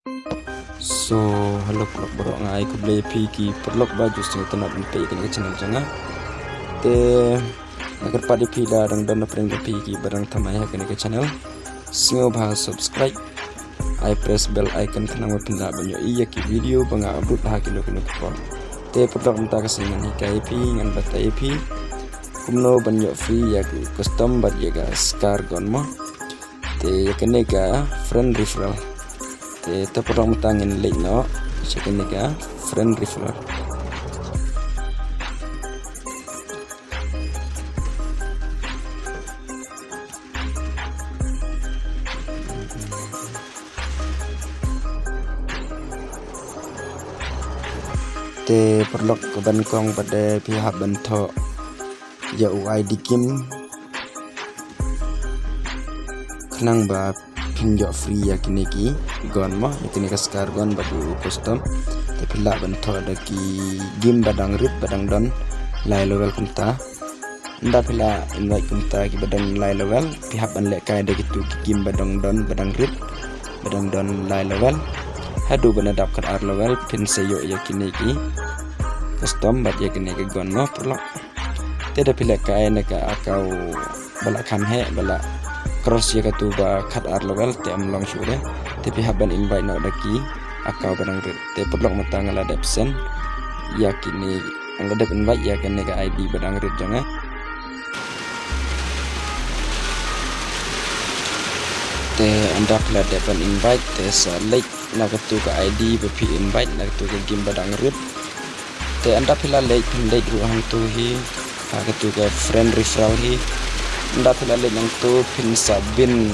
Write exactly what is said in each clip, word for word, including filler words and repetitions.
So, hello paralok baroh, nga ai khublei ïa phi ki paralok ba ju sngewtynnat ban peit ïa kane ka channel jong nga. Te nga kyrpad ïa phi lada dang don na pdeng jong phi kiba dang thymmai ha kane ka channel, sngewbha subscribe, ai press bell icon khnang ba phin lah ban ïohi ïa ki video ba nga upload ha kino kino ki por. Te paralok, mynta ka sngi ngan hikai ïa phi, ngan batai ïa phi kumno ban ïoh free ïa ka custom bad ïa ka scar gun mo. Te ïa kane ka friend referral. Te, te paralok, mynta ngin leit noh sha kane ka friend referral. Te paralok, kaba nyngkong pat, te phi hap ban thoh ïa u I D game khnang ba phin ïoh free ïa kine ki gun mo, ïa kine ka scar gun bad u custom. Te phi lah ban thoh da ki game ba dang rit, ba dang don lai level kumta. Ynda phi la invite kumta kiba don lai level, phi hap ban lehkai da kitu ki game ba dang don, ba dang rit, ba dang don lai level. Haduh ban da dap khatar level phin sa ïoh ïa kine ki custom bad ïa kine ki gun mo paralok. Te da phi lehkai na ka account ba la kham heh, ba la cross ïa katu ba khatar level, te ym long shuh de. Te phi hap ban invite noh da ki account ba dang rit. Te paralok, mynta nga la dep send ïa kine, nga la dep invite ïa kane ka I D ba dang rit jong nga. Te ynda phi la dep ban invite, te sa leit na katu ka I D ba phi invite na katu ka game ba dang rit. Te ynda phi la leit, phin leit ruh hangtu hi ha katu ka friend referral hi. Ynda phi la leit hangtu phin sa bin.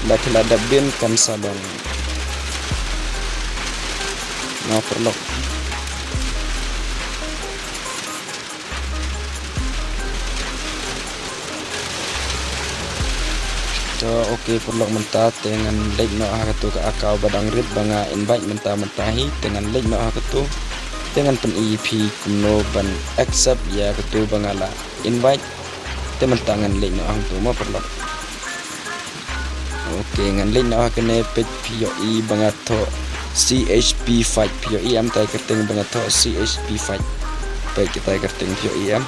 Ynda phi la dep bin kan sa long. Nga paralok. To, okay paralok, mynta te ngan leit noh ha katu ka account ba dang rit ba nga invite mynta mynta hi, te ngan leit noh ha katu. Te ngan pyni ïa phi kumno ban accept ïa katu ba nga la invite. Te mynta ngan leit noh hangtu mo paralok. Okay, ngan leit noh ha kane, peit phi ïohi ba nga thoh C H P Fight, phi ïohi em, tai kyrteng ba nga thoh C H P Fight. Peit kitai kyrteng, phi ïohi em.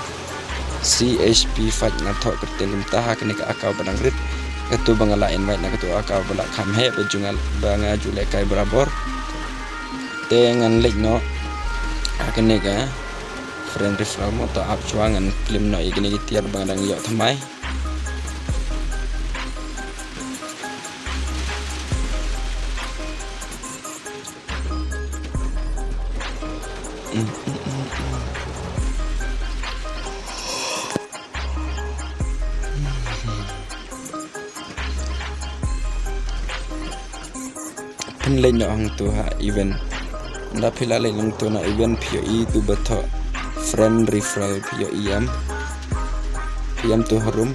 C H P Fight nga thoh kyrteng mynta ha kane ka account ba dang rit. Katu ba nga la invite na katu account ba la kham heh, ba ju nga, ba nga ju lehkai barabor. Te ngan leit noh ha kane ka friend referral mo, to ap shuwa ngan klim noh ïa kine ki tiar ba nga dang ïoh thymmai. Phin leit noh hangtu ha event. Ynda phi la leit hangtu na event, phi ïohi tu ba thoh friend referral, phi ïohi em. Phi ïohi em tu harum.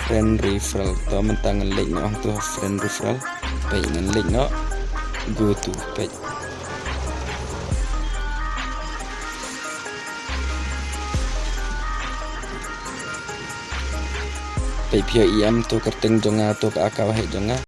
Friend referral. To mynta ngan leit noh hangtu ha friend referral. Peit ngan leit noh. Go to, peit. Peit phi ïohi em, tu kyrteng jong nga, tu ka account heh jong nga.